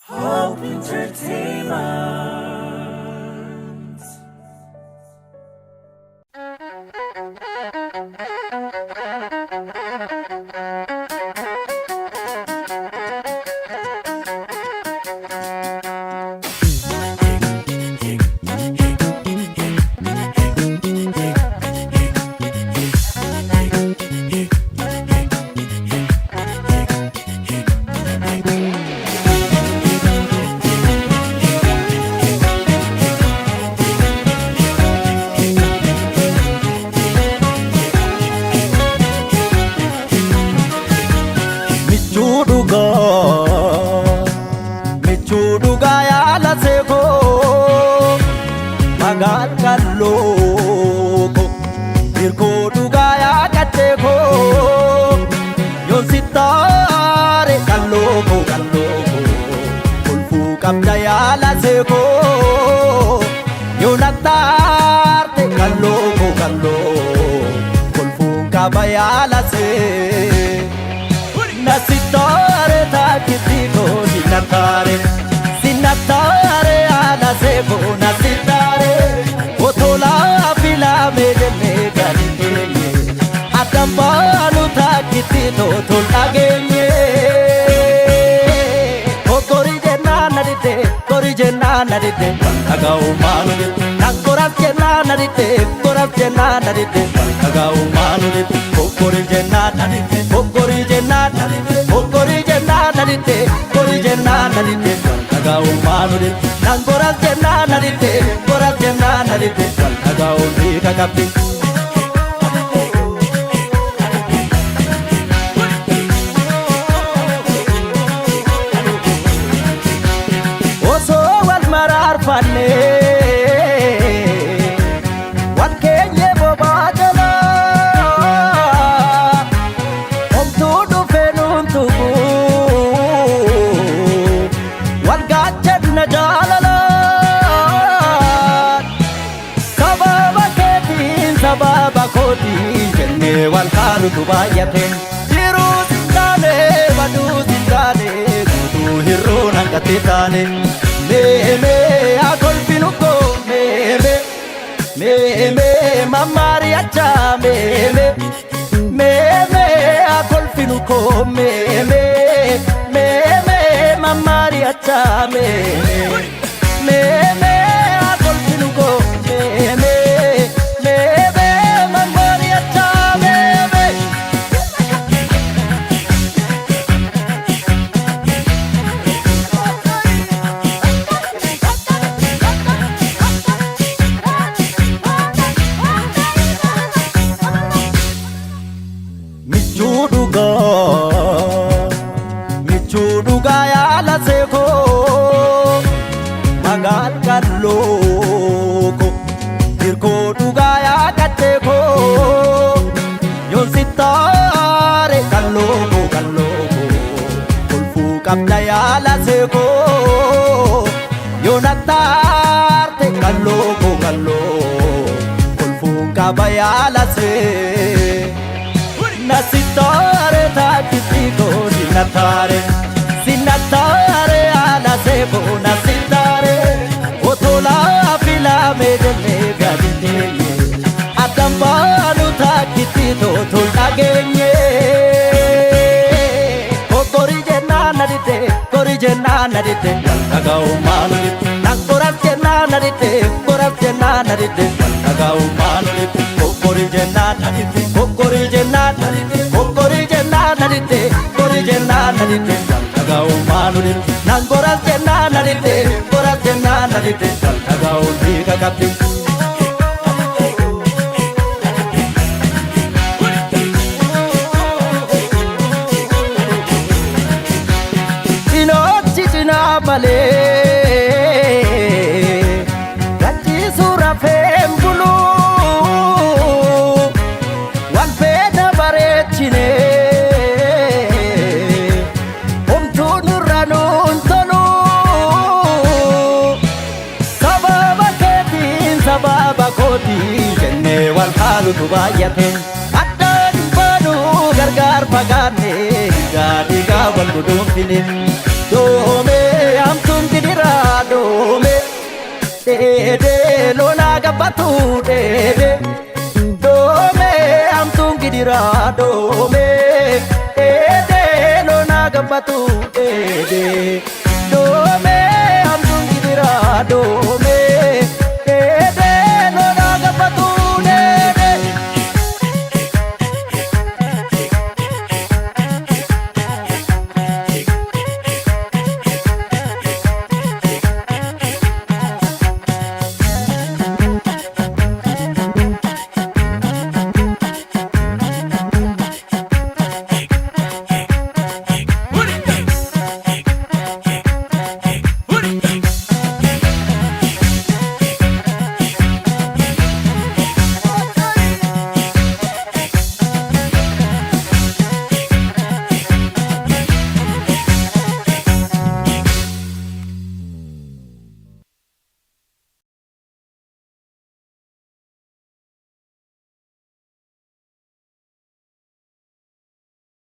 Hope Entertainment. Michuu dhugaa, michuu dhugaa yaala seekoo, magaal qal'oo ko, hirkoo dhugaa yaa qaccee koo, yoon sittaare qalloo koo qalloo koo, kolfuu qabda yaala seekoo, yoo nattaarte qalloo koo qalloo, kolfuun qaba yaala see. Nasitare takitiko sinatare sinatare alaseko nasitare otola filame jenne galitenye adambanu takitito tolagенye Kori jenna nadite kori jenna nadite tagau manu Nangoras jenna nadite goras jenna nadite tagau manu Kori jenna nadite kori jenna nadite kori jenna nadite kori jenna nadite tagau manu Nangoras jenna nadite goras jenna nadite tagau ni kakapti. Osoo wal maraarfanne wal keenye bobaa jalaa homtuu dhufee nuun tuqu wal gaachanna jaalalaa sababa keetiin sababa kootiin jennee wal kaanutu baay'ate jiruus hin taane baduus hin taane guutuu hir'uun hanqatti taane meemee haa kolfinu koo meemee meemee mammaari'achaa meemee meemee haa kolfinu koo meemee meemee mammaari'achaa meemee meemee haa kolfinu koo meemee meemee mammaari'achaa meemee. Michuu dhugaa, michuu dhugaa yaala seekoo, magaal qalloo koo, hirkoo dhugaa yaa qaccee koo, yoon sittaare qalloo koo qalloo koo, kolfuu qabda yaala seekoo, yoo nattaarte qalloo koo qalloo, kolfuun qaba yaala see. Nasitare takitiko sinatare sinatare alasebo nasitare otola filame jenne gaditenye adambanu takitito tolagенye Kori jenna nadite kori jenna nadite tagau manu Nangoras jenna nadite goras jenna nadite tagau manu Kori jenna nadite kori jenna nadite kori jenna nadite kori jenna nadite tagau manu Nangoras jenna nadite goras jenna nadite tagau ni kakapti. Cinoochi cinaa malee gachiisuu rafeen buluu wal feena bareechine homtuu nurra nuun toluu sababa keetiin sababa kootiin jennee wal haalutu baay'ate addaan hin baanu gargaar fagaanne dhiigaa dhiigaa wal guduunfine. Doomee. gabbatu dheede. Doomee hamtuun gidiraa doomee dheedee loonaa gabbatu dheede. Doomee hamtuun gidiraa doomee.